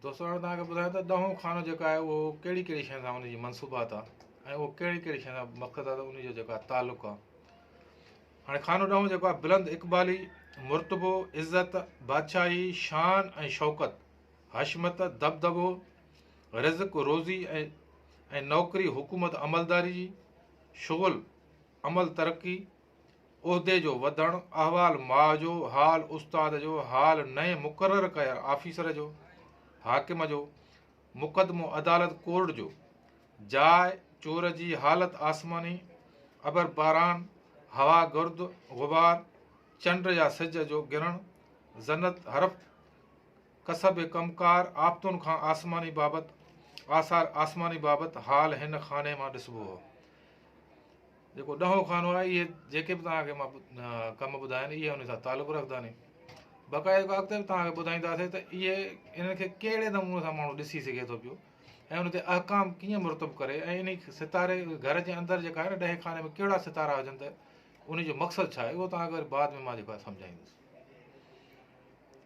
دوستو هاڻي توهان کي ٻڌايان ته ڏهون خانو جيڪو آهي اهو ڪهڙي ڪهڙي شيء سان ان جي منسوبات آهي ۽ اهو ڪهڙي ڪهڙي شيء سان مقصد آهي ته ان جو جيڪو آهي تعلق آهي. هاڻي خانو ڏهون جيڪو آهي بلند اقبالي، مرتبو، عزت، بادشاهي، شان ۽ شوڪت، حشمت، دٻدٻو، رزق، روزي ۽ ۽ نوڪري، حڪومت، عملداري جي، شغل، عمل ترقي، عهدي جو وڌڻ، احوال ماء جو، حال استاد جو، حال نئين مقرر ڪيل آفيسر جو، حاڪم جو، مقدمو عدالت ڪورٽ جو، جاء چور جي، حالت آسماني، ابر باران، هوا گرد، غبار، چنڊ يا سج جو گرڻ، زنت حرف، ڪسب ڪم ڪار، آفتن کان آسماني بابت، آثار آسماني بابت، حال هن خاني مان ڏسبو هو. جيڪو ڏهون خانو آهي اهي جيڪي به توهان کي مان ڪم ٻڌايا آهن اهي ان سان تعلق رکندا آهن. بقايا جيڪو اڳتي به توهان کي ٻڌائينداسين ته اهي انهن کي ڪهڙي نموني سان ماڻهو ڏسي سگهي ٿو پيو ۽ ان تي احڪام ڪيئن مرتب ڪري ۽ انهي ستاري گهر جي اندر جيڪا آهي نه ڏهين خاني ۾ ڪهڙا ستارا هجن ته ان جو مقصد ڇا آهي اهو توهان کي وري بعد ۾ مان جيڪو آهي سمجهائيندس.